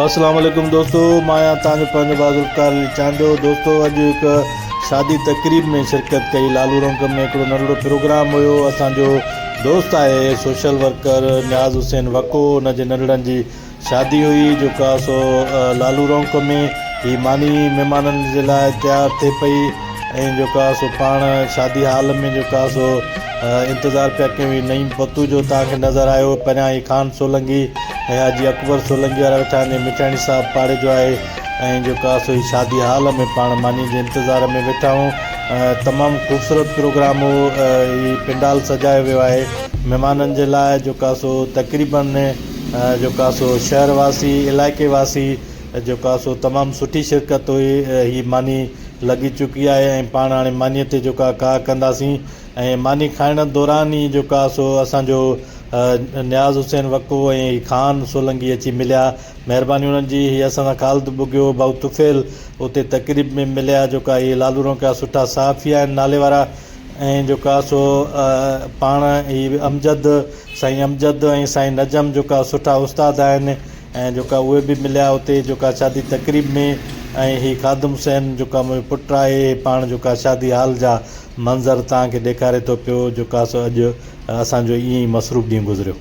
اسلام عليڪم دوستو مان آهيان توهان جو پنهنجو ڀاء ذوالفقار علي چانڊيو دوستو اڄ هڪ شادي تقريب ۾ شرڪت ڪئي لالو رونق ۾ هڪڙو ننڍڙو پروگرام هيو اسان جو دوست آهي سوشل ورڪر نياز حسين وڪو ان جي ننڍڙن جي شادي هئي جيڪا سو لالو رونق ۾ هي ماني مهمانن جي لاء تيار ٿئي پئي ۽ جيڪا سو پاڻ شادي هال ۾ جيڪا سو انتظار پيا ڪيون هي نعيم پتو جو توهان کي نظر آيو پريان هي خان سولنگي ۽ حاجي اڪبر سولنگي وارا ويٺا آهن هي مٺاڻي صاحب پاڙي جو آهي ۽ جيڪا سو هي شادي هال ۾ پاڻ ماني جي انتظار ۾ ويٺا آهيون تمام خوبصورت پروگرام هو هي پنڊال سجايو ويو آهي مهمانن جي لاء جيڪا سو تقريبن جيڪا سو شهر واسي علائقي واسي جيڪا سو تمام سٺي شرڪت هئي هي ماني لڳي چڪي آهي ۽ پاڻ هاڻي ماني تي جيڪا ڪاهه ڪنداسين ۽ ماني کائڻ دوران ئي جيڪو آ سو اسان جو نياز حسين وڪو ۽ خان سولنگي اچي مليا مهرباني انهن جي هي اسان سان خالد ٻگهيو ڀائو طفيل اتي تقريب ۾ مليا جيڪا هي لالو رونق جا سٺا صحافي آهن نالي وارا ۽ جيڪو آ سو پاڻ هي امجد سائين امجد ۽ سائين نجم جيڪا سٺا استاد آهن ۽ جيڪا اهي به مليا اتي جيڪا شادي تقريب ۾ ۽ هي خادم حسين جيڪا منهنجو پٽ آهي هي پاڻ جيڪا شادي هال جا منظر توهان کي ڏيکاري ٿو پيو جيڪا سو اڄ اسان جو ائين ئي مصروف ڏينهن گذريو.